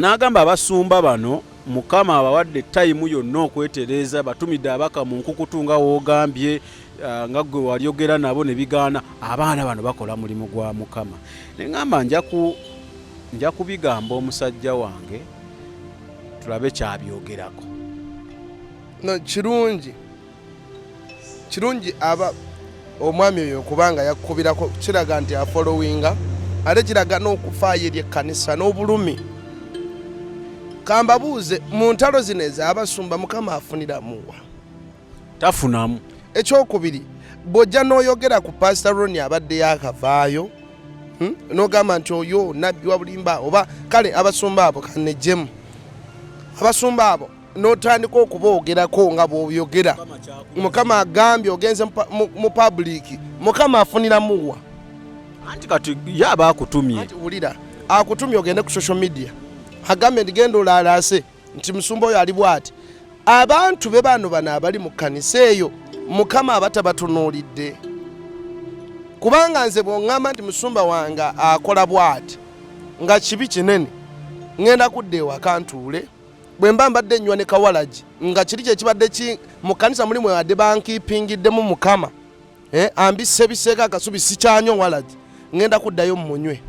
N'agamba abasumba bano Mukama abawadde time yonna okwetereeza, batumidde abaka mu nkukutu nga woogambye, nga ggwe walyogera nabo ne bigaana. Abaana bano bakola mulimu gwa Mukama. Ne ŋŋamba nja kubigamba omusajja wange tulabe kyabyogerako. No, kirungi kirungi aba omwami oyo kubanga yakukubirako, kiraga nti afollowinga, ate kiraga n'okufaayo eri ekkanisa n'obulumi. Kambabuuze, mu ntalo zino ez'abasumba Mukama afuniramuwa? Tafunamu. Ekyokubiri, bw'ojja n'oyogera ku Pastor Ronnie abadde yakavaayo, N'ogamba nti oyo nabbi wa bulimba, oba kale abasumba abo kanejjemu abasumba abo, n'otandika okuboogerako nga bw'oyogera, Mukama agambye ogenze mu public, Mukama afuniramuwa? Anti kati ye aba akutumye. Anti wulira, akutumye ogende ku social media, agambye nti genda olaalaase nti musumba oyo ali bw'ati. Abantu be bano bano abali mu kkanisa eyo Mukama aba tabatunuulidde, kubanga nze bw'oŋŋamba nti musumba wange akola bw'ati nga kibi kinene, ŋŋenda kudda ewaka ntuule. Bwe mba mbadde nnywa ne kawalagi nga kiri kye kibadde ki mu kkanisa muli mwebadde bankiipingiddemu Mukama, ambisebiseeko akasubi, sikyanywa walagi, ŋŋenda kuddayo mmunywe.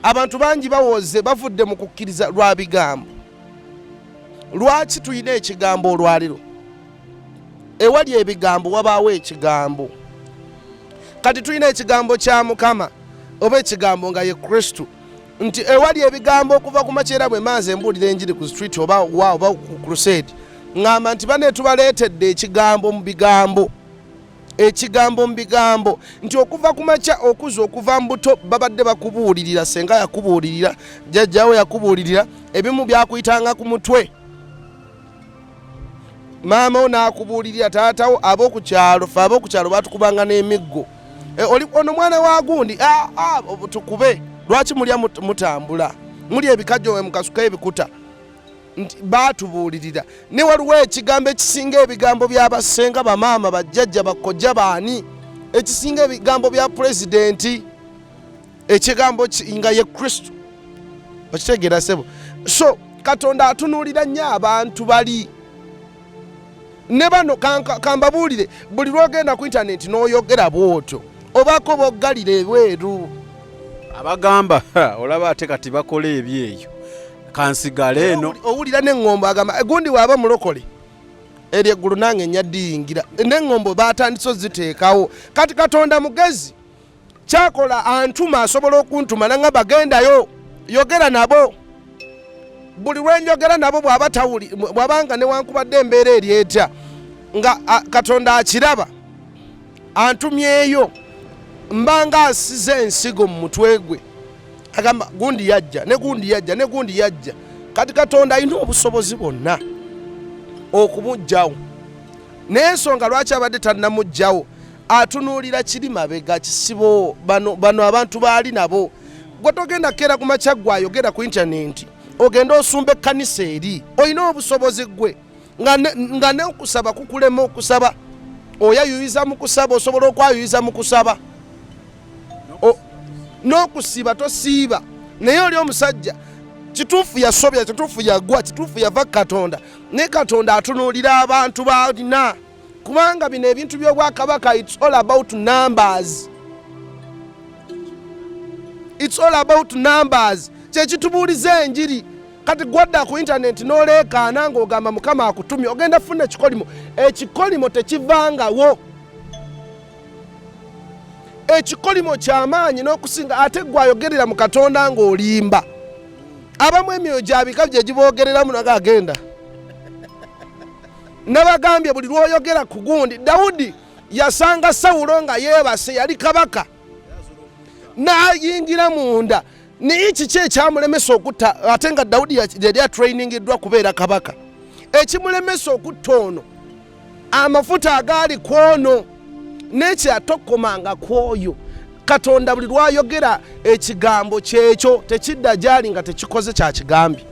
Abantu bangi bawoze bavudde mu kukkiriza lwa bigambo. Lwaki tulina ekigambo olwaliro? Ewali ebigambo wabaawo ekigambo. Kati tulina ekigambo kya Mukama oba ekigambo nga ye Kristo, nti ewali ebigambo okuva ku makyera bwe manze embuulira enjiri ku street oba wa oba ku crusade, ŋŋamba nti bane tubaleetedde ekigambo mu bigambo, ekigambo mu bigambo, nti okuva ku makya okuza okuva mu buto babadde bakubuulirira, senga yakubuulirira, jjajjaawo yakubuulirira, ebimu byakuyitanga ku mutwe, maama wo n'akubuulirira, taatawo, ab'oku kyalo, ffe ab'oku kyalo batukubanga n'emiggo. Oli ono mwana wa gundi, tukube, lwaki mulya mutambula mulya ebikajjo we mukasuka ebikuta, nti baatubuulirira. Ne waliwo ekigambo ekisinga ebigambo by'abasenga, bamaama, bajjajja, bakojja, baani, ekisinga ebigambo bya pulezidenti, ekigambo nga ye Kristo. Okitegeera ssebo? So Katonda atunuulira nnyo abantu bali ne bano. Kambabuulire, buli lw'ogenda ku intaneti n'oyogera bw'otyo, obaako b'oggalira ebweru. Abagamba olaba ate kati bakola ebyeyo, kansigale eno. Owulira n'eŋŋombo agamba gundi waaba mulokole eryo eggulu nange nnya diyingira. N'eŋŋombo batandise oziteekawo kati. Katonda mugezi, kyakola antuma, asobola okuntuma nangamba gendayo yogera nabo. Buli lwenjogera nabo, bw'aba tawuli, bw'abanga newankubadde embeera eri etya, nga Katonda akiraba antumyeyo, mbanga asize ensigo mu mutwe gwe, agamba gundi yajja ne gundi yajja ne gundi yajja. Kati Katonda alina obusobozi bwonna okumuggyawo, naye ensonga lwaki abadde tannamuggyawo, atunuulira kiri mabega kisibo bano, bano abantu baali nabo. Gwe togenda keera ku makya gwe ayogera ku intaneti ogende osumba ekkanisa eri, olina obusobozi gwe nga n'okusaba kukulema okusaba, oyayuyiza mu kusaba, osobola okwayuyiza mu kusaba, n'okusiiba tosiiba. Naye oli omusajja kituufu yasobya, kituufu yagwa, kituufu yava Katonda, naye Katonda atunuulira abantu balina, kubanga bino ebintu by'obwakabaka, it's all about numbers, it's all about numbers. Kyekitubuuliza enjiri. Kati gwadda ku intaneti n'oleekaana ng'ogamba Mukama akutumye, ogenda funa ekikolimo. Ekikolimo tekivangawo, ekikolimo kyamaanyi n'okusinga. Ate gwe ayogerera mu Katonda ng'olimba, abamu emyoyo gyabika gye giboogereramu naga agenda. Nabagambye, buli lw'oyogera ku gundi, Dawudi yasanga Sawulo nga yeebase, yali kabaka, n'ayingira munda. Naye kiki ekyamulemesa okutta, ate nga Dawudi yali atrainingiddwa kubeera kabaka? Ekimulemesa okutta ono, amafuta agaali ku ono n'ekyatokomanga ku oyo. Katonda buli lwayogera ekigambo kyekyo, tekidda gyali nga tekikoze kyakigambye.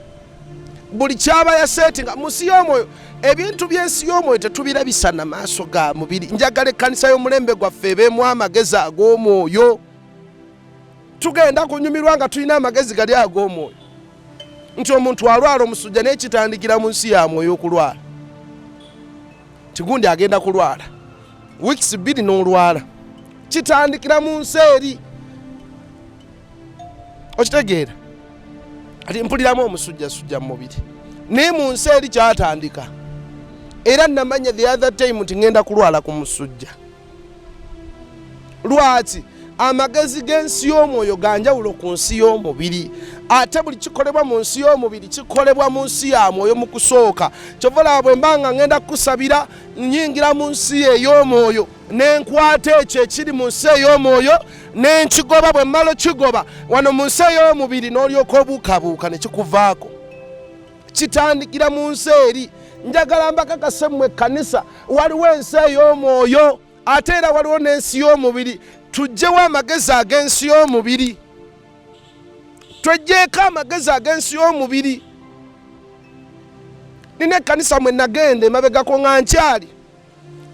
Buli kyaba yasetinga mu nsi y'omwoyo, ebintu by'ensi y'omwoyo tetubirabisa na maaso ga mubiri. Njagala ekkanisa y'omulembe gwaffe ebeemu amagezi ag'omwoyo. Tugenda kunyumirwa nga tulina amagezi gali ag'omwoyo. Nti omuntu alwala omusujja naye kitandikira mu nsi ya mwoyo okulwala. Tigundi agenda kulwala weeks 2 n'olwala, kitandikira mu nsi eri. Okitegeera? Ati mpuliramu omusujjasujja mu mubiri, naye mu nsi eri kyatandika. Era namanya the other time nti ŋŋenda kulwala ku musujja. Lwaki? Amagezi g'ensi y'omwoyo ganjawulo ku nsi y'omubiri, ate buli kikolebwa mu nsi y'omubiri kikolebwa mu nsi ya mwoyo mu kusooka. Kyova olaba bwe mba nga ŋŋenda kukusabira, nnyingira mu nsi ey'omwoyo ne nkwata ekyo ekiri mu nsi ey'omwoyo ne nkigoba. Bwe mmala okigoba wano mu nsi ey'omubiri, n'olyoka obuukabuuka ne kikuvaako. Kitandikira mu nsi eri. Njagala mbakakase mmwe ekkanisa, waliwo ensi ey'omwoyo ate era waliwo n'ensi y'omubiri. Tuggyewo amagezi ag'ensi y'omubiri, tweggyeko amagezi ag'ensi y'omubiri. Nina ekkanisa mwe nagenda emabegako nga nkyali,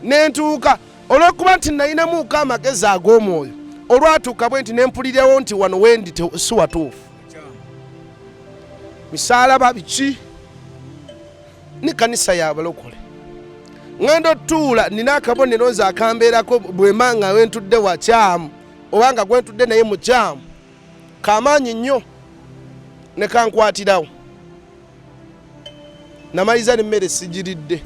nentuuka olw'okuba nti nalinamuuko amagezi ag'omwoyo, olwatuuka bwe nti nempulirawo nti wano wendi si watuufu, misaalaba biki, ne kanisa y'abalokole. Ŋŋenda otutuula, nina akabonero nze akambeerako bwemba nga wentudde wakyamu oba nga gwentudde naye mukyamu, kamaanyi nnyo ne kankwatirawo. Namaliza n'emmere sigiridde,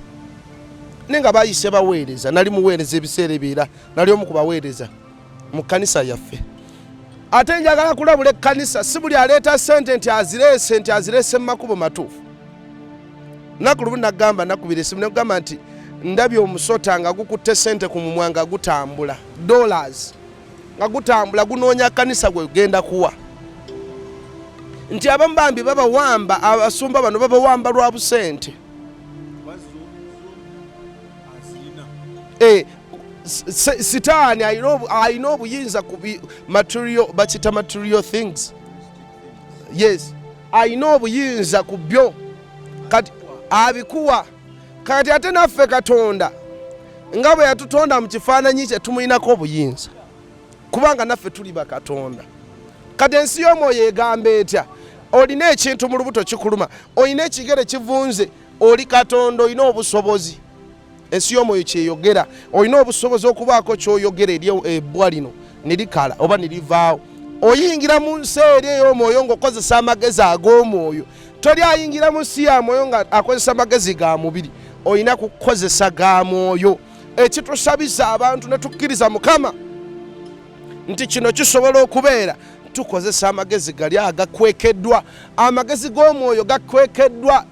naye nga bayise baweereza. Nali muweereza ebiseera ebyo, era nali omu ku baweereza mu kkanisa yaffe. Ate njagala kulabula ekkanisa, si buli aleeta ssente nti azireese, nti azireese mu makubo matuufu. Naku lumu nagamba, nakubira esimu nekugamba nti ndabye omusota nga gukutte ssente ku mumwa nga gutambula, dollars nga gutambula gunoonya kanisa gwe genda kuwa. Nti abamu bambi babawamba, abasumba bano babawamba lwa busente. Sitaani alina obuyinza ku material, bakita material things. Yes, alina obuyinza ku byo, kati abikuwa. Kati ate naffe Katonda nga bwe yatutonda mu kifaananyi kye, tumuyinako obuyinza, kubanga naffe tuli bakatonda. Kati ensi y'omwoyo egamba etya? Olina ekintu mu lubuto kikuluma, olina ekigere kivunze, oli Katonda, olina obusobozi. Ensi y'omwoyo kyeyogera, olina obusobozi okubaako kyoyogera eri ebbwa lino ne likala oba ne livaawo. Oyingira mu nsi eri ey'omwoyo ng'okozesa amagezi ag'omwoyo. Toli ayingira mu nsi ya mwoyo nga akozesa amagezi ga mubiri, olina kukozesa ga mwoyo. Ekitusabisa abantu ne tukkiriza Mukama nti kino kisobola okubeera, tukozesa amagezi gali agakwekeddwa. Amagezi g'omwoyo gakwekeddwa,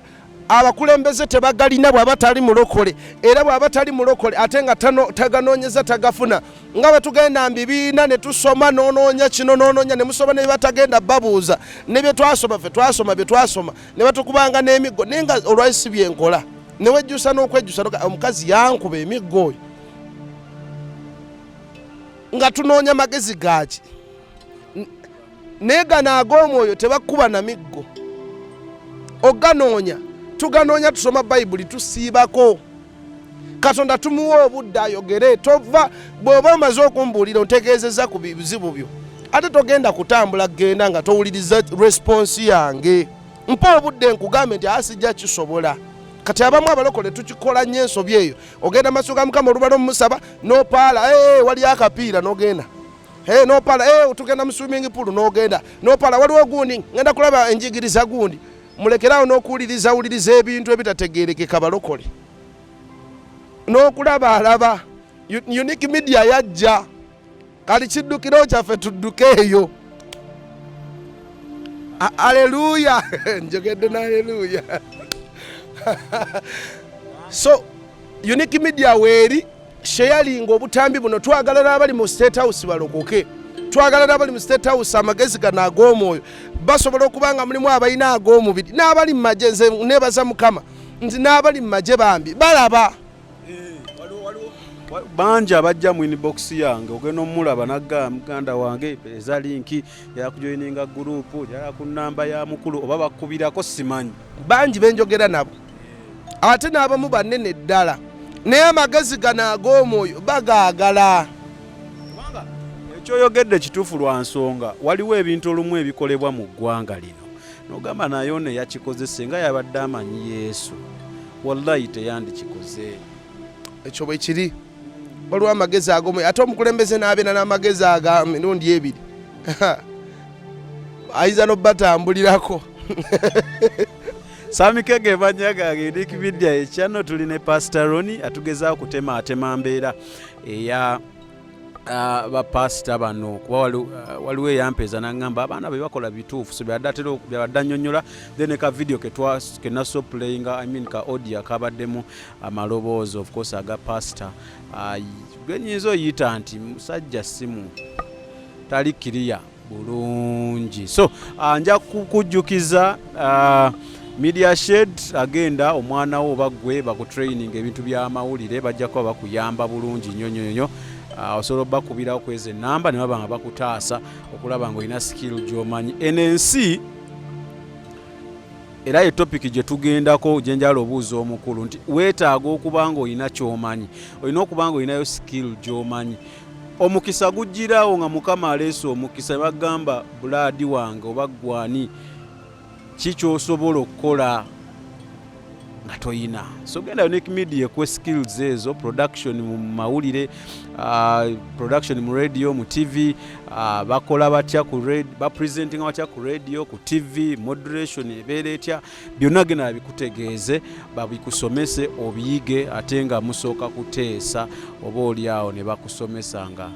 abakulembeze tebagalina bw'aba tali mulokole, era bw'aba tali mulokole ate nga taganoonyeza tagafuna. Nga bwe tugenda mu bibiina ne tusoma, n'onoonya kino n'onoonya ne musoma ne batagenda babuuza ne bye twasoma. Ffe twasoma bye twasoma ne batukubanga n'emiggo, naye nga olwali si byenkola, ne wejjusa n'okwejjusa, omukazi yankuba emiggo oyo. Nga tunoonya magezi gaaki? Naye gano ag'omwoyo tebakuba na miggo. Oganoonya, tuganoonya, tusoma Bayibuli, tusiibako, Katonda tumuwa obudde ayogere. Tova bw'oba omaze okumbuulira, ontegeezeza ku bizibu byo, ate togenda kutambula genda nga towuliriza response yange. Mpa obudde nkugambe nti asijja kisobola. Kati abamu abalokole tukikola nnyo ensobi eyo. Ogenda maaso ga Mukama, olubala omumusaba n'opaala, wali akapiira n'ogenda. Hey, nopala, hey, tugenda mu swimming pool n'ogenda nopala, waliwo gundi ngenda kulaba enjigiriza gundi. Mulekerawo n'okuwuliriza wuliriza ebintu ebitategeerekeka, balokole, n'okulaba alaba. Unique Media yajja kali kiddukiro kyaffe, tudduke eyo. Aleluya, njogedde na aleluya. So Unique Media weeri sharinga obutambi buno. Twagala n'abali mu State House balokoke, twagala n'abali mu State House amagezi gano ag'omwoyo basobola okuba nga mulimu abalina ag'omubiri n'abali mu magye. Nze nebaza Mukama nti n'abali mu magye bambi balaba. Bangi abajja mu inbox yange, ogenda omulaba nagamba, muganda wange, eza link yakujoininga group, yala ku namba ya mukulu oba bakubirako, simanyi. Bangi benjogera nabo, ate n'abamu banene ddala, naye amagezi gano ag'omwoyo bagaagala. Kubanga ekyoyogedde kituufu, lwa nsonga waliwo ebintu olumu ebikolebwa mu ggwanga lino. Nogamba naye ono eyakikoze senga yabadde amanyi Yesu, wallahi teyandikikoze. Ekyo bwe kiri. Waliwo amagezi agomu, ate omukulembeze n'abeera n'amagezi aga mirundi ebiri, ayinza n'obatambulirako. Samikege banyaga Unique Media ekyano tuli ne Pastor Ronnie atugezaako kutemaatema mbeera eya bapasita bano, kuba waliwo eyampeeza naŋŋamba abaana be bakola bituufu, so byadde atera byabadde annyonnyola. Then ka video kenaso playinga, I mean ka audio akabaddemu amaloboozi of course aga pastor, gwe nyinza oyita nti musajja simu tali kiriya bulungi. So nja kukujjukiza Media Shed, agenda omwana wo oba ggwe bakutraining ebintu by'amawulire, bajja kuba bakuyamba bulungi nnyo nnyo nnyo. Osobola obakubirawo kweza enamba ne baba nga bakutaasa okulaba ng'olina skill gy'omanyi. Eno ensi era ye topic gye tugendako, gye njala obuuza omukulu nti weetaaga okuba ng'olina ky'omanyi, olina okuba ng'olinayo skill gy'omanyi. Omukisa gujjirawo nga Mukama aleese omukisa, ne bagamba bulaadi wange oba gwani ki ky'osobola okukola nga toyina. So genda Unique Media ekuwe skills ezo, production mu mawulire, production mu radio, mu TV, bakola batya ku bapresentinga batya ku radio, ku TV, moderation ebeera etya, byonna genda babikutegeeze, babikusomese, obiyige. Ate nga musooka kuteesa oba oli awo ne bakusomesa nga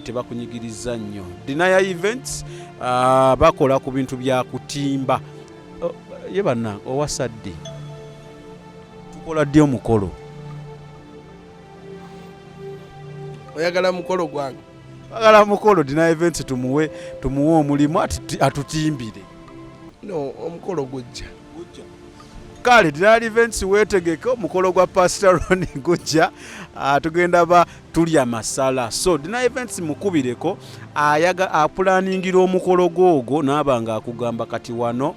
tebakunyigiriza nnyo. Denier Events, bakola ku bintu bya kutimba. Oh, ye banna owasadde tukola ddi omukolo? Oyagala mukolo gwange? Bagala mukolo. Denier Events tumuwe omulimu atutimbire. No, omukolo gujja. Kale Denier Events weetegeke, omukolo gwa Pastor Ronnie gujja. Tugenda ba tulya masala. So Denier Events mukubireko, ayaga apulaningira omukolo gwogwo n'aba nga akugamba kati wano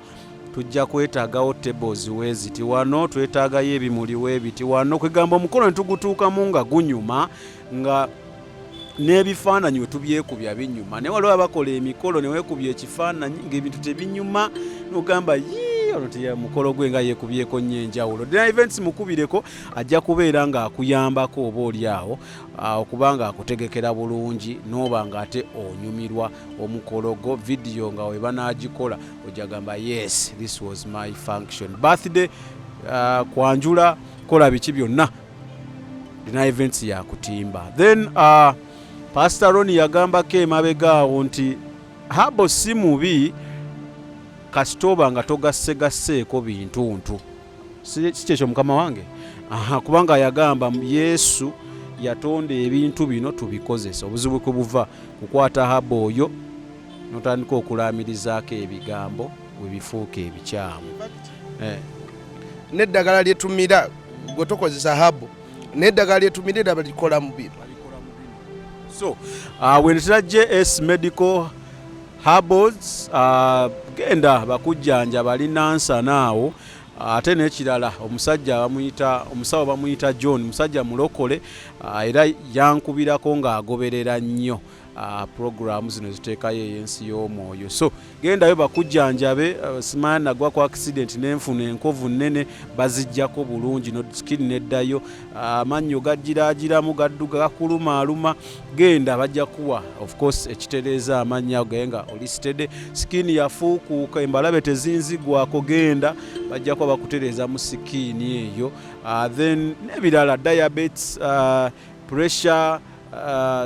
tujja kwetaagawo tables weeziti, wano twetaagayo ebimuli weebiti, wano kwegamba omukolo ne tugutuukamu nga gunyuma, nga n'ebifaananyi we tubyekubya binyuma. Naye waliwo abakola emikolo ne weekubya ekifaananyi ng'ebintu tebinyuma, n'ogamba yii ono teya mukolo gwe nga yeekubyeko nnyo enjawulo. Denier Events mukubireko, ajja kubeera ng'akuyambako oba oli awo okuba nga akutegekera bulungi n'oba ng'ate onyumirwa omukolo gwo. Vidiyo nga we banaagikola ojja gamba yes, this was my function, birthday, kwanjula, kola biki byonna, Denier Events yakutimba. Then Pastor Ronnie yagambako emabega awo nti herbal si mubi kasita oba nga togassegasseeko bintuntu. Si kyekyo mukama wange? Aha, kubanga yagamba Yesu yatonda ebintu bino tubikozesa. Obuzibu kwe buva kukwata herbal oyo notandika okulaamirizaako ebigambo webifuuka ebikyamu. N'eddagala lyetumira, gwe tokozesa herbal, n'eddagala lyetumira era balikola mu bino. So wenetera JS Medical Herbals, genda bakujjanja, bali Nansana awo. Ate n'ekirala, omusajja bamuyita, omusawo bamuyita John, musajja mulokole, era yankubirako ng'agoberera nnyo programu zino ziteekayo ey'ensi y'omwoyo. So gendayo bakujjanjabe. Simanya nagwa ku accident nenfuna enkovu nnene, bazijjako bulungi no skin neddayo. Amannyo gagiragiramu gadduga gakulumaaluma, genda bajja kuwa of course ekitereeza amannyo ago gaye nga oli steady. Skin yafuukuuka, embalabe tezinzigwako, genda bajja kuba bakutereeza mu skin eyo. Then n'ebirala, diabetes, pressure,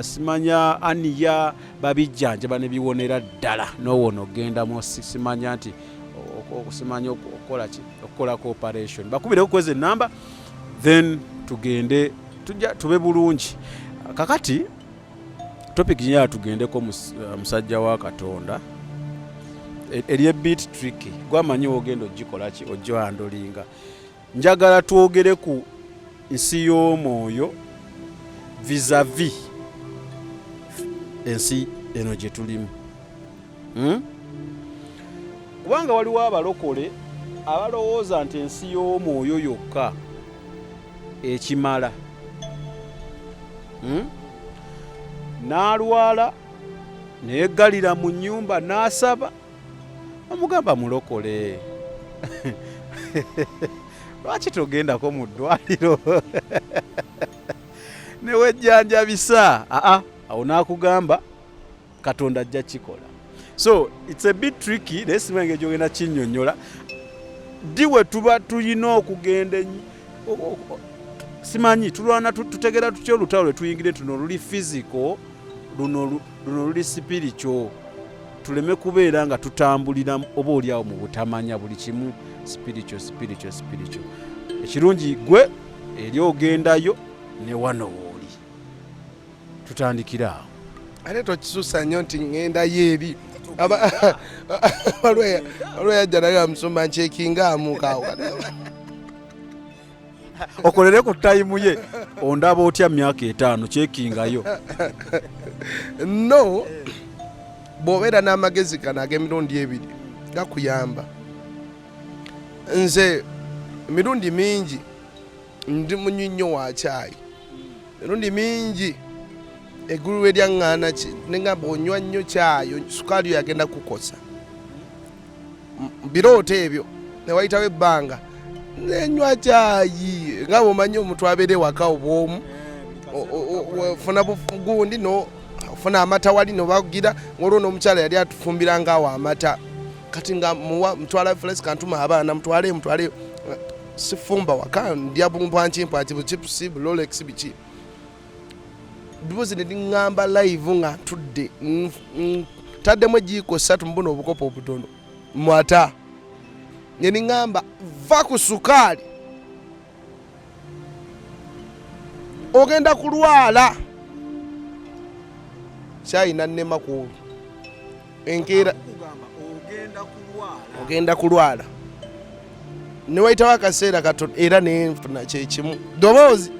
simanya aniya, babijjanjaba ne biwonera ddala n'owona ogendamu. Simanya nti simanya okukola ki, okukolako operation, bakubireko kweza enamba, then tugende tujja tube bulungi. Kakati topic nyala tugendeko, musajja wa Katonda, eri a bit tricky, gwamanyi wogenda ogikola ki, ogihandlinga. Njagala twogere ku nsi y'omwoyo vis-a-vis ensi eno gye tulimu, Kubanga waliwo abalokole abalowooza nti ensi y'omwoyo yokka ekimala, N'alwala neyeggalira mu nnyumba n'asaba. Omugamba mulokole, lwaki togendako mu ddwaliro newejjanjabisa? Aa, awo n'akugamba Katonda ajja kikola. So it's a bit tricky, naye simanyi engeri gyogenda kinnyonnyola. Ddi we tuba tulina okugenda simanyi tulwana tutegera tutya olutalo lwe tuyingire tuno luli physical, luno luli spiritual, tuleme kubeera nga tutambulira oba oliawo mu butamanya buli kimu spiritual, spiritual, spiritual. Ekirungi gwe eri ogendayo ne wano wooli, tutandikira awo. Ate tokisusa nnyo nti ŋŋendayo eri. Waliwo yajja naye amusumba nkyekinga amuukaawo. Okolere ku tayimu ye, ondaba otya myaka 5 kyekingayo. No, bw'obeera n'amagezi gano ag'emirundi ebiri gakuyamba. Nze emirundi mingi ndi munywi nnyo wa kyayi, emirundi mingi eggulu lwe lyaŋŋaana nengamba onywa nnyo kyayi, sukaali oyo agenda kukosa. Birooto ebyo ne wayitawo ebbanga nenywa kyayi, nga bw'omanyi omuntu abeera ewaka obwomu, ofuna gundi no ofuna amata wali nobagira, ng'olwo n'omukyala yali atufumbira ngaawo amata, kati nga muwa mutwala fles kantuma abaana mutwale mutwale, sifumba waka, ndya bumpwanki mpwanki buchipusi burolex biki. Ddoboozi ne liŋŋamba live nga ntudde ntaddemu ejiiko 3 mu buno obukopo obutono mwata, ne liŋŋamba va ku sukaali ogenda kulwala. Kyayina nnema ku olwo enkeera ogenda kulwala, ne wayitawo akaseera katono era nenfuna kyekimu ddoboozi,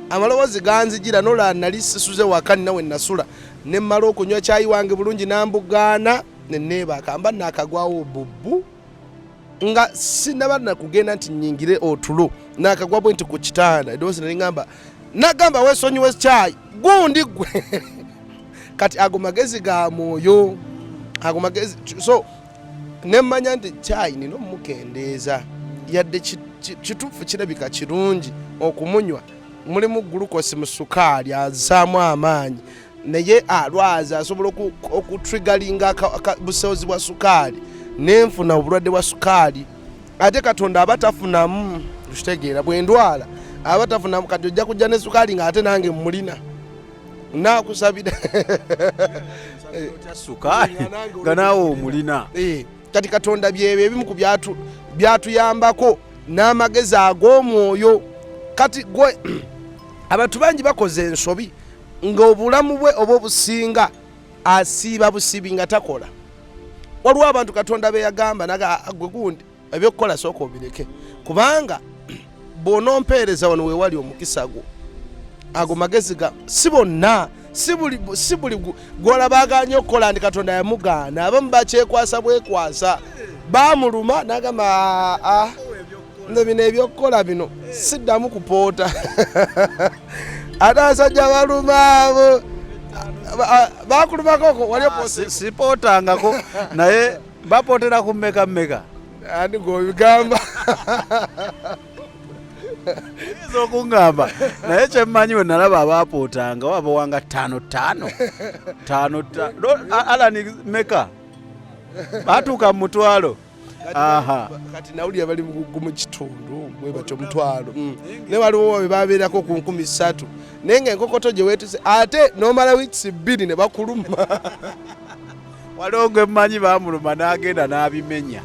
amaloboozi ganzijira nolala nali sisuze waka, nina we nasula, ne mmala okunywa kyayi wange bulungi nambugaana ne neebaka, mba naakagwawo bubbu nga sinaba nakugenda nti nyingire otulo, naakagwa bwe nti ku kitanda, eddoboozi ne liŋŋamba, nagamba weesonyiwe kyayi gundi gwe. Kati ago magezi ga mwoyo, ago magezi. So nemmanya nti kyayi nina omukendeeza, yadde kituufu kirabika kirungi okumunywa, mulimu gulukosi mu sukaali azaamu amaanyi, naye alwaza, asobola okutrigalinga buseozi bwa sukaali nenfuna obulwadde bwa sukaali. Ate Katonda aba tafunamu, okitegeera, bwe ndwala aba tafunamu. Kati ojja kujja ne sukaali nga ate nange mulina nakusabira sukaali nga naawe omulina. Kati Katonda byebyo ebimu ku byatuyambako n'amagezi ag'omwoyo. Kati gwe abantu bangi bakoze ensobi ng'obulamu bwe oba obusinga asiiba busibi nga takola. Waliwo abantu Katonda be yagamba naga gwe gundi ebyokukola sooka obireke, kubanga bw'onompeereza wano weewali omukisa gwo. Ago magezi ga si bonna, si buli gw'olaba agaanye okukola nti Katonda yamugaana. Abamu bakyekwasa bwekwasa, baamuluma n'agamba aa nze bino ebyokukola bino siddamu kupoota. Ate abasajja baluma abo bakulumako wali sipootangako, naye bapootera ku mmeka mmeka? Ani gw'obigamba? Oyinza okuŋŋamba, naye kyemmanyi we nalaba abaapootanga wabawanga 5 5 5 5. Alani meka batuuka mu 1,000. Kati nawulira bali mu kitundu bwe batyo 1,000, naye waliwo bwe babeerako ku 3,000, naye ng'enkokoto gye weetuse ate n'omala wiikisi 2 ne bakuluma. Waliwo gwe mmanyi baamuluma n'agenda n'abimenya.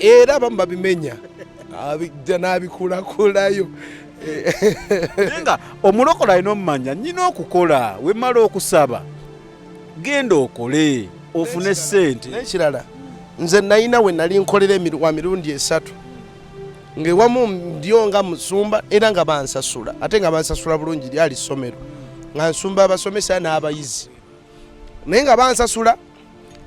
Era abamu babimenya abijja n'abikulakulayo. Naye nga omulokole alina omumanya nnyina okukola, wemala okusaba genda okole ofune ssente. N'ekirala nze nalina we nali nkolera wa mirundi 3 ng'ewamu ndyo nga musumba era nga bansasula, ate nga bansasula bulungi, lyali ssomero nga nsumba abasomesa n'abayizi, naye nga bansasula,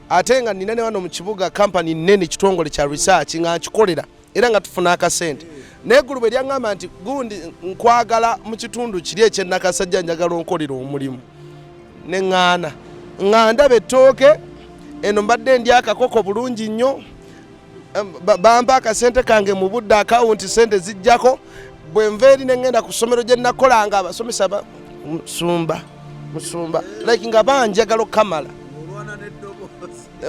ate nga nina ne wano mu kibuga kampani nnene, kitongole kya research nga nkikolera era nga tufuna akasente. Naye eggulu bwe lyaŋŋamba nti gundi nkwagala mu kitundu kiri eky'e Nakasajja, njagala onkolera omulimu, ne ŋŋaana nga ndaba ettooke eno mbadde ndi akakoko bulungi nnyo. Bampa akasente kange mu budde, akawunti sente zijjako. Bwe nva eri ne ŋŋenda ku ssomero gye nakolanga, abasomesa ba musumba, musumba, like nga banjagala okukamala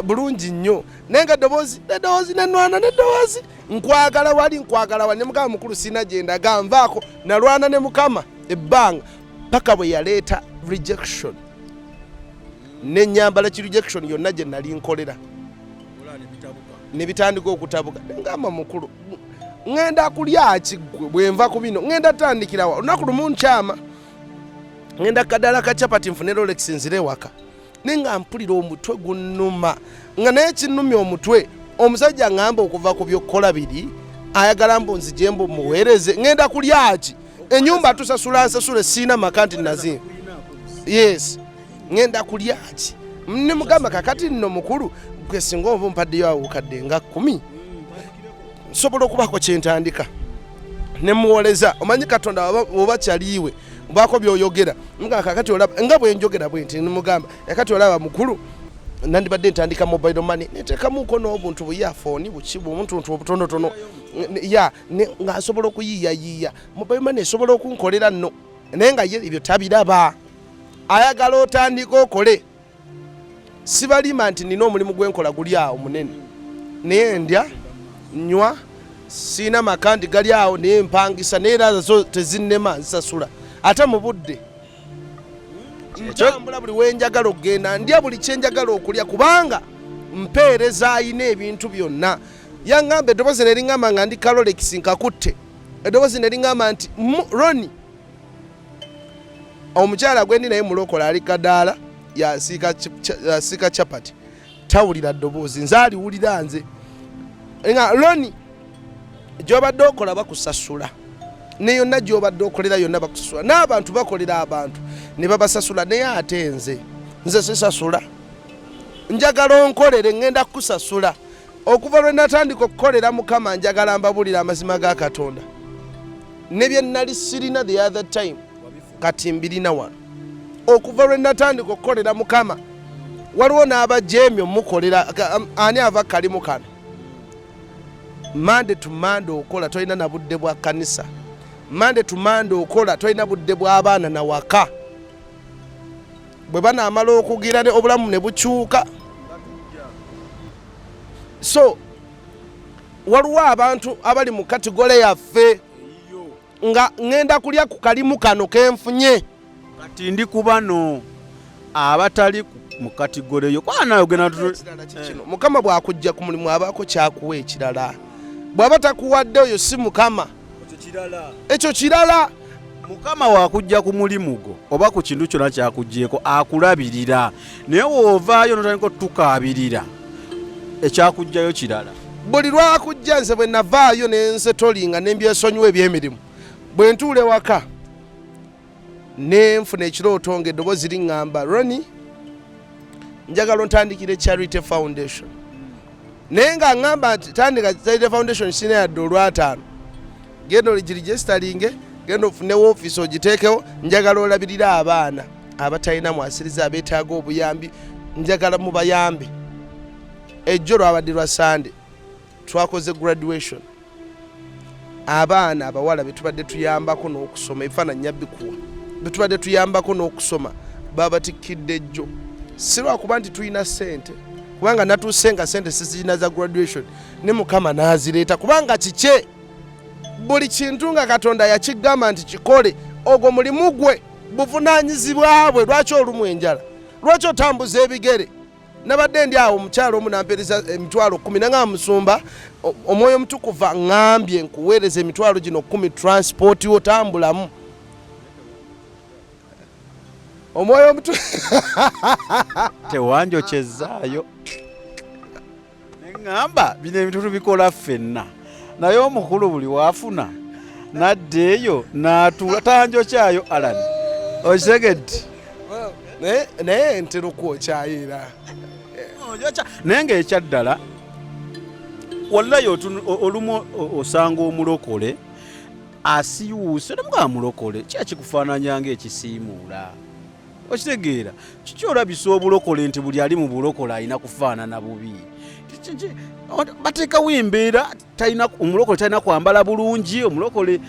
bulungi nnyo, naye nga eddoboozi, eddoboozi, nenwana n'eddoboozi, nkwagala wali, nkwagala wali. Ne mukama mukulu sirina gye ndaga, nvaako. Nalwana ne Mukama ebbanga paka bwe yaleeta rejection, nenyambala ki rejection yonna gye nali nkolera, ne bitandika okutabuka. Ngamba mukulu, ŋŋenda kulya ki ggwe bwe nva ku bino? Ŋŋenda tandikirawa? Olunaku lumu nkyama ŋŋenda kadaala ka capati nfune rolex nzire ewaka, naye nga mpulira omutwe gunnuma, nga naye kinnumya omutwe. Omusajja ŋŋamba okuva ku byokkola biri, ayagala mbu nzije mbu muweereze. Ŋŋenda kulya ki? Ennyumba tusasula, nsasule, siina maka nti nazimba. Yes, ŋŋenda kulya ki? Ne mugamba, kakati nno mukulu, gwe singa oba ompaddeyo awo kadde nga 10, nsobola okubaako kyentandika. Ne muwoleza. Omanyi Katonda oba kyaliiwe obaako byoyogera. Mugamba, kakati olaba nga bwe njogera bwe nti, nimugamba, kakati olaba mukulu, nandibadde ntandika mobile money, neteekamuko n'obuntu buyafoni buki, obuntuntu obutonotono ya nga nsobola okuyiiyayiiya. Mobile money esobola okunkolera nno, naye nga ye ebyo tabiraba. Ayagala otandika okole. Sibalima nti nina omulimu gwenkola guli awo munene, naye ndya, nywa, siina maka nti gali awo, naye mpangisa, naye era zo tezinnema, nzisasula ate mu budde. Ntambula buli wenjagala okugenda, ndya buli kyenjagala okulya, kubanga mpeereza ayina ebintu byonna. Yaŋŋamba eddoboozi ne liŋŋamba nga ndi Kalolex nkakutte, eddoboozi ne liŋŋamba nti, Roni, omukyala gwendi naye mulokola, ali kadaala yasiika chapati, tawulira ddoboozi, nze aliwulira. Nze nga Roni, gyobadde okola bakusasula, ne yonna gyobadde okolera yonna bakusasula, n'abantu bakolera abantu ne babasasula, naye ate nze sisasula. Njagala onkolere, ŋŋenda kukusasula. Okuva lwe natandika okukolera Mukama, njagala mbabulira amazima ga Katonda, ne bye nali sirina the other time kati mbirina wano. Okuva lwe natandika okukolera Mukama, waliwo n'abajeemye omukolera. Ani ava kalimu kano? Mande to Mande okola, tolina na budde bwa kanisa. Mande to Mande okola, tolina budde bw'abaana na waka. Bwe banaamala okugira ne obulamu ne bukyuka. So waliwo abantu abali mu category yaffe nga ŋŋenda kulya ku kalimu kano kenfunye. Kati ndi ku bano abatali mu category yo kwana ogenda. Ekirala kikino, Mukama bw'akujja ku mulimu abaako kyakuwa ekirala. Bw'aba takuwadde, oyo si Mukama, ekyo kirala. Mukama wakujja ku mulimu gwo oba ku kintu kyonna kyakugyeko, akulabirira, naye woovaayo notandika otukaabirira, ekyakugjayo kirala. Buli lwakujja, nze bwe navaayo nensetolinga nembyesonyiwa ebyemirimu, bwe ntuula ewaka nenfuna ekirooto nga eddoboozi liŋŋamba, "Roni, njagala ontandikire charity foundation." Naye nga ŋŋamba nti tandika charity foundation, sina yadde olwataano. Genda oligiregisteringe, genda ofune woofiisi ogiteekewo. Njagala olabirire abaana abatalina mwasiriza, abeetaaga obuyambi, njagala mubayambe. Ejjo lwabadde lwa Sande, twakoze graduation, abaana abawala betubadde tuyambako n'okusoma, ebifaananyi nyabikuwa, betubadde tuyambako n'okusoma babatikkidde ejjo. Si lwakuba nti tulina ssente, kubanga natuuse nga ssente sizirina za graduation, ne Mukama n'azireeta, kubanga kikye. Buli kintu nga Katonda yakigamba nti kikole, ogwo mulimu gwe, buvunaanyizibwa bwe. Lwaki olumu enjala? Lwaki otambuza ebigere? Nabadde ndi awo, omukyalo omu nampeereza 100,000, nanga musumba, Omwoyo Omutukuvu aŋŋambye nkuweereza emitwalo gino 10, transport otambulamu. Omwoyo Omutu Tewanjokyezaayo, neŋŋamba bino ebintu tubikola ffenna, naye omukulu buli waafuna nadda eyo n'atuula tanjokyayo. Alan, okitegedde? Naye ntera okwokyayo era. Naye ngaekyaddala, wallayi, olumu osanga omulokole asiiwuuse, nemugamba, "Mulokole, kyakikufaananya ngaekisiimuula." Okitegeera? Kiki olabisa obulokole nti buli ali mu bulokole alina kufaanana bubi? Bateekawo embeera, talina omulokole talina kwambala bulungi, omulokole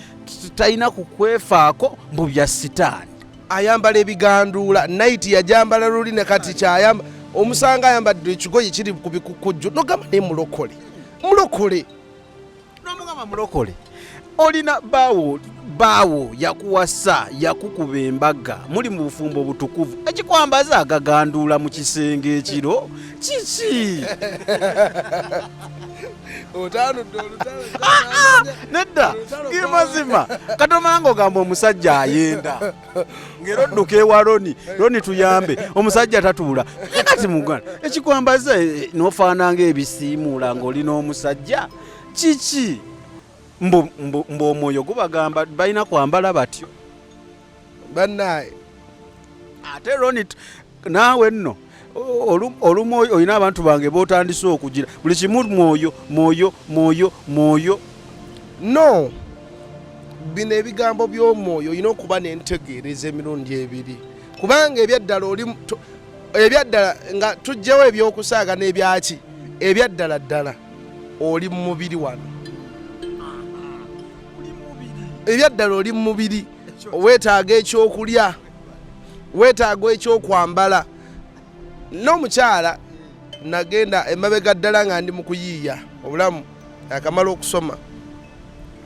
talina kukwefaako, mbu bya sitaani. Ayambala ebiganduula, night yajambala luli ne kati kyayamba. Omusanga ayambadde ekigoye kiri ku bikukujju, nogamba naye mulokole, mulokole. Nomugamba mulokole, olina baawo, baawo yakuwasa, yakukuba embaga, muli mu bufumbo butukuvu, ekikwambaza agaganduula mu kisenge ekiro kiki? Otanudde olutalo. Nedda, ge mazima. Katomala ng'ogamba omusajja ayenda ng'era odduka ewa Loni, Loni tuyambe, omusajja tatuula. Kati muganda ekikwambaza n'ofaanana ng'ebisiimuula ng'oli n'omusajja kiki? Mbu omwoyo gubagamba balina kwambala batyo. Bannaye. Ate Loni naawe nno olumu olina abantu bange b'otandise okugira buli kimu mwoyo, mwoyo, mwoyo, mwoyo. No, bino ebigambo by'omwoyo olina okuba n'entegeereza emirundi ebiri, kubanga ebyaddala oli ebyaddala nga tuggyewo ebyokusaaga n'ebyaki, ebyaddala ddala oli mu mubiri wano, ebyaddala oli mu mubiri, weetaaga ekyokulya, weetaaga ekyokwambala. N'omukyala nagenda emabega ddala nga ndi mu kuyiiya obulamu, akamala okusoma,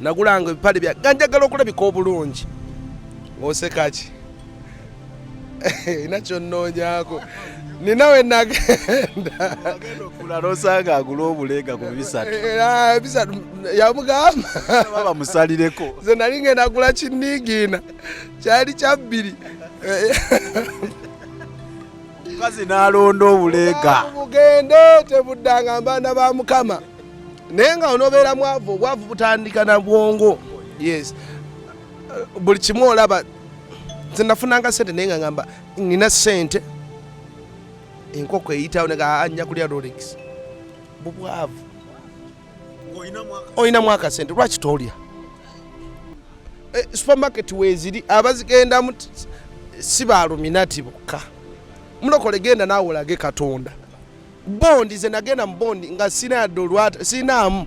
nagulanga ebipale bya nga njagala okulabika obulungi. Ng'oseka ki? Ina kyonnoonyaako nina we nagenda. Okula n'osanga agula obuleega ku 300. Era 300 yamugamba. Baba bamusalireko. Nze nali ngenda gula kinniigiina kyali kya 2. Omukazi n'alonda obuleega. Bugende tebuddanga mbaana ba Mukama. Naye nga onoobeera mwavu, obwavu butandika na bwongo. Yes, buli kimu olaba. Nze nafunanga sente naye nga ngamba nina sente, enkoko eyitawo nega nja kulya Rolex. Bubwavu. Olinamu akasente, lwaki tolya? Supermarket weeziri, abazigendamu si baluminati bokka. Mulokole genda naawe olage Katonda. Bondi ze nagenda mu bondi nga sina yadde olwata, sinaamu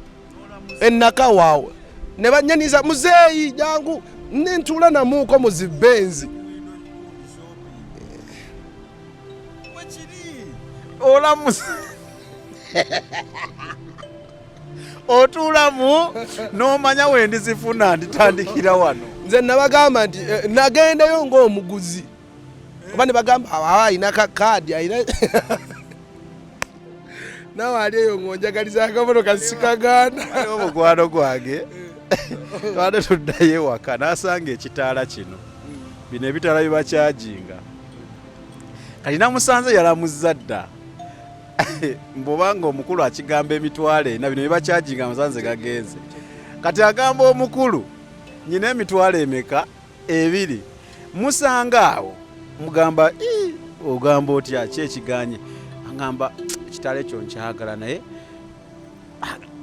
enakawaawe ne banyaniza muzeeyi jangu nentuula namuuko mu zibenzi. Olamusa otuulamu n'omanya wendizifuna nditandikira wano. Nze nabagamba nti nagendayo ng'omuguzi, oba ne bagamba awa alina ka kaadi alina nawe ali eyo ng'onjagaliza akabono kasikagaana. Waliwo omukwano gwange twade tuddayo ewaka n'asanga ekitaala kino, bino ebitaala bibakyajinga. Kati namusanze yalamuzza dda, mbwobanga omukulu akigamba 40,000, bino bibakyajinga musanze gagenze. Kati agamba omukulu nyina emitwalo emeka? 2. Musanga awo mugamba, ii, ogamba otya ki ekiganye? Agamba ekitaala ekyo nkyagala naye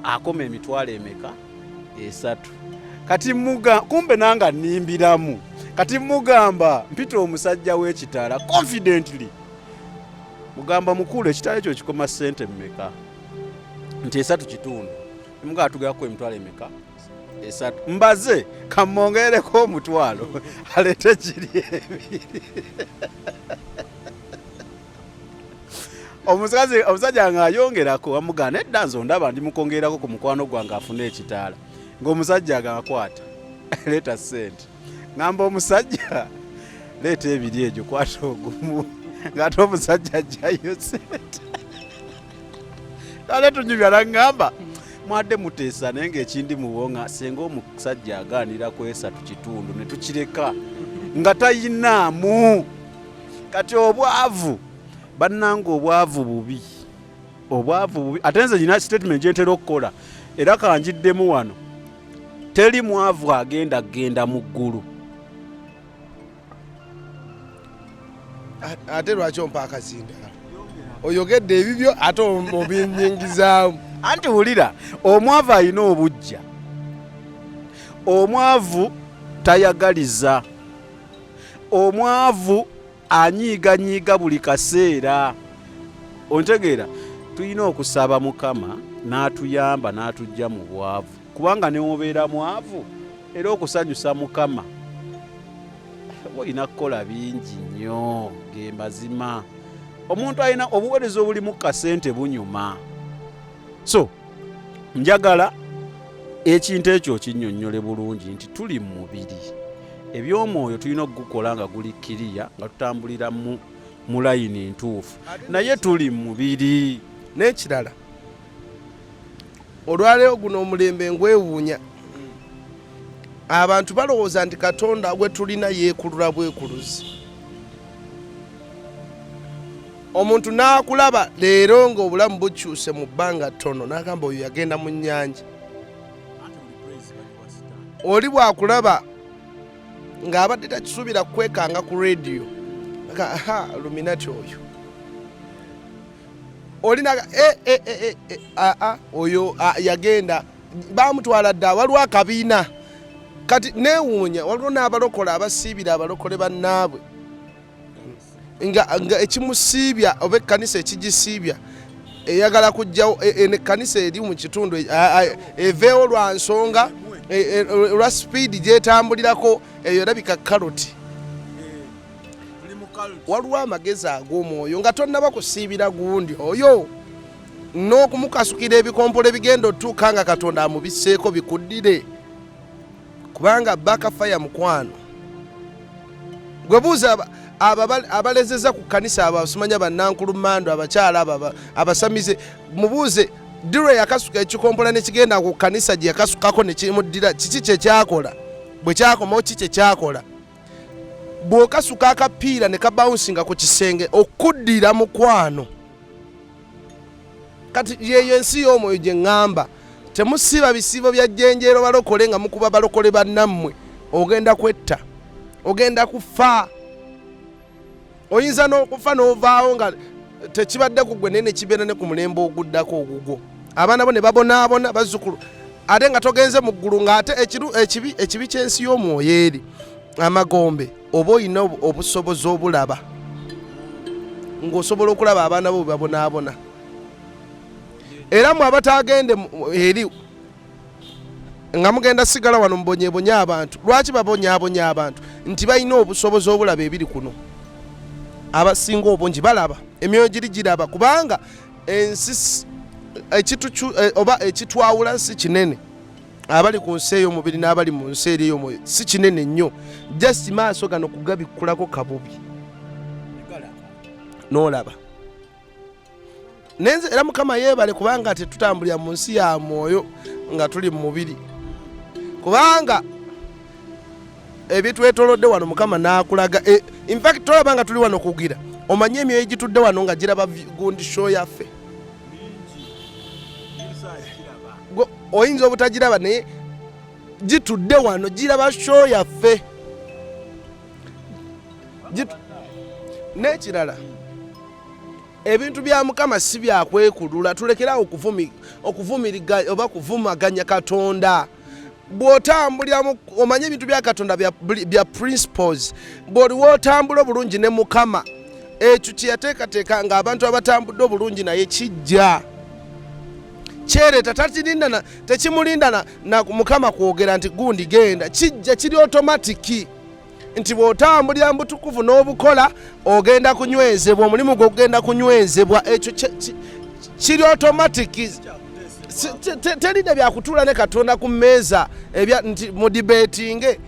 akoma emitwalo emeka? 3. Kati kumbe nanga nnimbiramu. Kati mugamba mpita omusajja w'ekitaala confidently, mugamba mukulu ekitaala ekyo kikoma ssente mmeka? Nti 3.5. Mugamba tugeraku emitwalo emeka? 3. Mbaze kamwongereko omutwalo aleete kiri 2. Omusajja ng'ayongerako amugamba nedda, nze ondaba ndi mukwongerako ku mukwano gwange afune ekitaala. Ng'omusajja agakwata leeta ssente, ngamba omusajja leeta 2 egyo kwata ogumu, ng'ate omusajja ajjayo ssente. Kale tunyumya naŋŋamba mwadde muteesa naye ng'ekindi muwonga senga omusajja agaanira ku 3.5 ne tukireka nga tayinaamu. Kati obwavu bannanga, obwavu bubi, obwavu bubi. Ate nze nyina statement gye ntera okukola era kanjiddemu wano, teri mwavu agenda genda mu ggulu. Ate lwaki ompa akazindaalo? Oyogedde ebibyo ate obinyingizaamu. Anti wulira, omwavu alina obujja, omwavu tayagaliza, omwavu anyiiganyiiga buli kaseera. Ontegeera? Tulina okusaba Mukama n'atuyamba n'atujja mu bwavu, kubanga newobeera mwavu era okusanyusa Mukama olina kukola bingi nnyo. Ge mazima, omuntu alina obuweereza obulimu kasente bunyuma. So njagala ekintu ekyo okinnyonnyole bulungi nti tuli mu mubiri, eby'omwoyo tulina okugukola nga guli kiriya, nga tutambulira mu layini ntuufu, naye tuli mu mubiri. N'ekirala, olwaleero guno omulembe ngwewuunya, abantu balowooza nti Katonda gwe tulina yeekulula bwekuluzi. Omuntu n'akulaba leero ng'obulamu bukyuse mu bbanga ttono, n'agamba oyo yagenda mu nnyanja. Oli bw'akulaba ng'abadde takisuubira kwekanga ku rediyo, aha, Luminati oyo oli naga e, e, e, e, aa oyo yagenda bamutwala dda, waliwo akabiina. Kati neewuunya, waliwo n'abalokole abasiibira abalokole bannaabwe nga ekimusiibya oba ekkanisa ekigisiibya eyagala kujjawo ekkanisa eri mu kitundu eveewo lwa nsonga olwa sipiidi gyetambulirako, eyo erabika kaloti. Waliwo amagezi ag'omwoyo nga tonnaba kusiibira gundi oyo n'okumukasukira ebikompola ebigenda otuuka nga Katonda amubisseeko bikuddire, kubanga bakafaya mukwano gwe. Buuza abalezeza ku kkanisa, abo abasimanya bannankulu mando, abakyala abo abasamize, mubuuze ddi lwe yakasuka ekikompola nekigenda ku kkanisa gye yakasukako nekimuddira. Kiki kyekyakola bwe kyakomawo? Ki kyekyakola bw'okasuka akapiira ne kabawunsinga ku kisenge okuddira mukwano? Kati yeyo ensi y'omwoyo gye ŋŋamba. Temusiiba bisiibo bya jjenjeero balokole nga mukuba balokole bannammwe. Ogenda kwetta, ogenda kufa, oyinza n'okufa n'ovaawo nga tekibadde ku gwe, naye nekibeera ne ku mulembe oguddako ogugwo, abaana bo ne babonaabona, bazzukulu, ate nga togenze mu ggulu. Ng'ate ekibi ekibi ky'ensi y'omwoyo eri amagombe, oba olina obusobozi obulaba ng'osobola okulaba abaana bo bwe babonaabona. Era mwe abatagende eri nga mugenda sigala wano mubonyebonye abantu. Lwaki babonyabonya abantu? Nti balina obusobozi obulaba ebiri kuno. Abasinga obungi balaba, emyoyo giri giraba, kubanga ensi oba ekitwawula si kinene. Abali ku nsi ey'omubiri n'abali mu nsi eri ey'omwoyo si kinene nnyo, just maaso gano kugabikkulako kabubi n'olaba. Nenze era Mukama yeebale, kubanga tetutambulira mu nsi ya mwoyo nga tuli mu mubiri, kubanga ebitwetolodde wano Mukama n'akulaga. Infact tolaba nga tuli wano kugira omanye emyoyo egitudde wano nga giraba gundi show yaffe. Oyinza obutagiraba, naye gitudde wano giraba show yaffe. N'ekirala, ebintu bya Mukama si byakwekulula. Tulekerawo okuvumiriga oba kuvumaganya Katonda. Bw'otambulira, omanye ebintu bya Katonda bya principles. Bw'oli wootambula obulungi ne Mukama, ekyo kyeyateekateeka ng'abantu abatambudde obulungi naye kijja kyereeta. Takirindana, tekimulinda na Mukama kwogera nti gundi genda. Kijja kiri automatic nti bw'otambulira mu butukuvu n'obukola, ogenda kunywezebwa, omulimu gwo gugenda kunywezebwa. Ekyo kiri automatic, terina byakutuula ne Katonda ku mmeeza nti mudibeetinge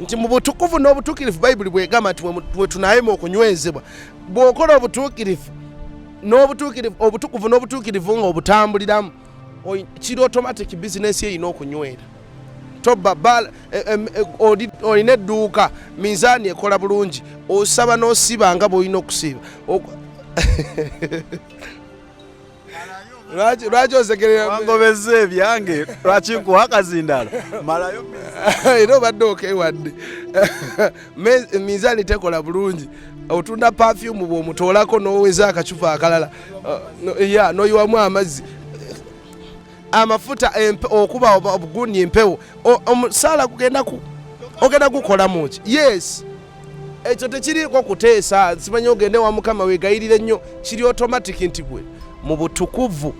nti mu butukuvu n'obutuukirivu. Bayibuli bwegamba nti we tunayema okunywezebwa, bw'okola obutuukirivu n'obutuukirivu, obutukuvu n'obutuukirivu nga obutambuliramu, kiri automatic, bizinesi erina okunywera. Toba olina edduuka, minzaani ekola bulungi, osaba n'osiiba nga bw'olina okusiiba. Lwaki osekerera? Wangobezza ebyange, lwaki nkuwa akazindalo? Malayo. Era obadde okewadde minzaani tekola bulungi, otunda perfume, bw'omutoolako n'oweza akacupa akalala ya n'oyiwamu amazzi, amafuta, okuba obugundi, empewo, omusaala gugenda ogenda gukola muki? Yes, ekyo tekiriiko kuteesa, simanyi ogende wa Mukama wegayirire nnyo. Kiri automatic nti bwe Mu butukuvu.